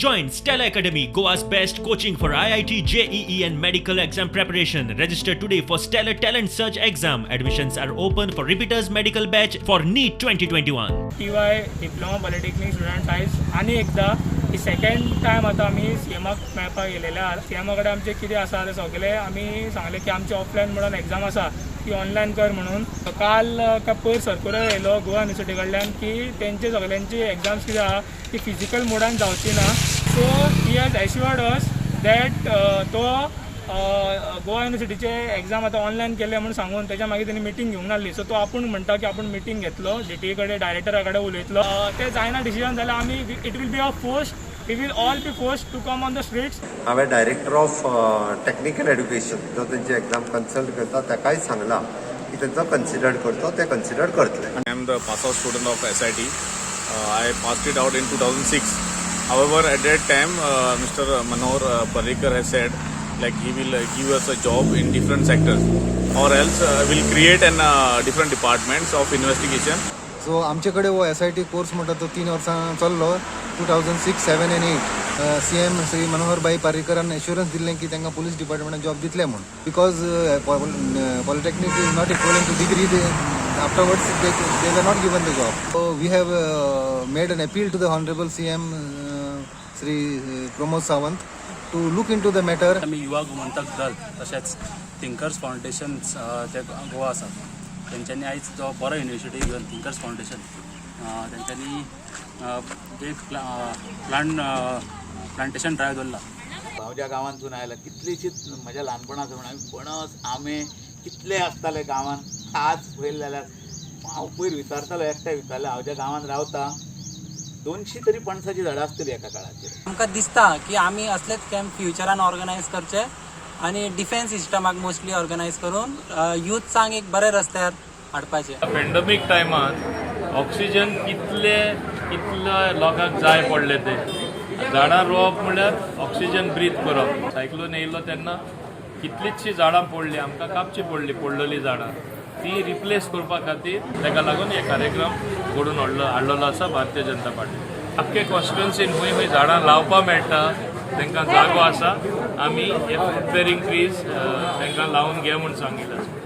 Join Stellar Academy, Goa's best coaching for IIT, JEE, and medical exam preparation. Register today for Stellar Talent Search exam. Admissions are open for repeaters medical batch for NEET 2021. T Y diploma polytechnic student आयज आनी एकदां ही second time आतां आमी C एमाक मेळपाक येयलेले आहा. C एमा कडेन आमचें कितें आसा तें सगळें आमी सांगलें की आमचें ऑफलायन म्हणून एग्जाम आसा ती ऑनलायन कर म्हणून. काल काय पयर सर्कुलर येयलो गोवा युनिवर्सिटी कडल्यान की तेंचे सगल्यांची एग्जाम्स कितें आहा ती फिजिकल मोडान जावची ना. So he has assured us that तो गोवा युनिवर्सिटीचे एग्जाम आतां ऑनलायन केले म्हणून सांगून तेच्या मागीर तेणी मिटींग घेवंक नासली. सो तो आपूण म्हणटा की आपूण मिटींग घेतलो, डीटीई कडेन, डायरेक्टरा कडेन उलयतलो. ते जायना डिसिजन जाल्यार आमी it will be a force, we will all be forced to come on the streets. हांवें डायरेक्टर ऑफ टॅक्निकल एड्युकेशन जो तेंची एग्जाम कन्सल्ट करता ताकाय सांगलां की तेंचो कन्सिडर करचो, ते कन्सिडर करतले. I am the pass out student of SIT. I passed it out in 2006. However, at that time, Mr. Manohar Parrikar has said like he will give us a job in different sectors or else will create an different departments of investigation. So आमचे कडेन हो SIT course म्हणटा तो 3 वर्सां चल्लो, 2006, 7 and 8. CM Shri Manohar भाई पारीकरान assurance दिल्लें की तांकां पुलीस डिपार्टमेंटान जॉब दितले म्हूण. Because polytechnic is not equal to degree, afterwards they were not given the job. So we have made an appeal to the Honorable CM Sri Pramod Sawant to look into the matter. आमी युवा गोमंतक दल तशेंच thinkers foundation जे गोवा आसा, तेंच्यांनी आयज जो बरो initiative घेवन थिंकर्स फावंडेशन तेंच्यांनी एक प्लांटेशन ड्रायव्ह दवरला. हांव ज्या गांवांतसून आयला, कितलीशीच म्हज्या ल्हानपणांत आमी पणस, आंबे कितले आसताले गांवांत. आज पळयलें जाल्यार हांव पयर विचारतालो, एकट्याक विचारलें, हांव ज्या गांवांत रावता 200 तरी पणसाचीं झाडां आसतलीं एका काळाचेर. आमकां दिसता की आमी असलेच कॅम्प फ्युचरान ऑर्गनायज करचे आनी डिफेन्स सिस्टमाक मोस्टली ऑर्गनायज करून युथ्सांक एक बरे रस्त्यार हाडपाचे. पेंडमीक टायमार ऑक्सिजन कितले कितले लोकांक जाय पडले ते. झाडां रोवप म्हळ्यार ऑक्सिजन ब्रीथ करप. सायक्लोन येयलो तेन्ना कितलीचशी झाडां पडली, आमकां कापची पडली. पडलेली झाडां ती रिप्लेस करपा खातीर ताका लागून हे कार्यक्रम घडोवन हाडलेलो आसा भारतीय जनता पार्टी. आख्खे कॉन्स्टिट्युन्सीन खंय खंय झाडां लावपा मेळटा, तांकां जागो आसा, आमी हे फ्रूट बेरींग ट्रीज तांकां लावन घे म्हूण सांगिल्लें आसा.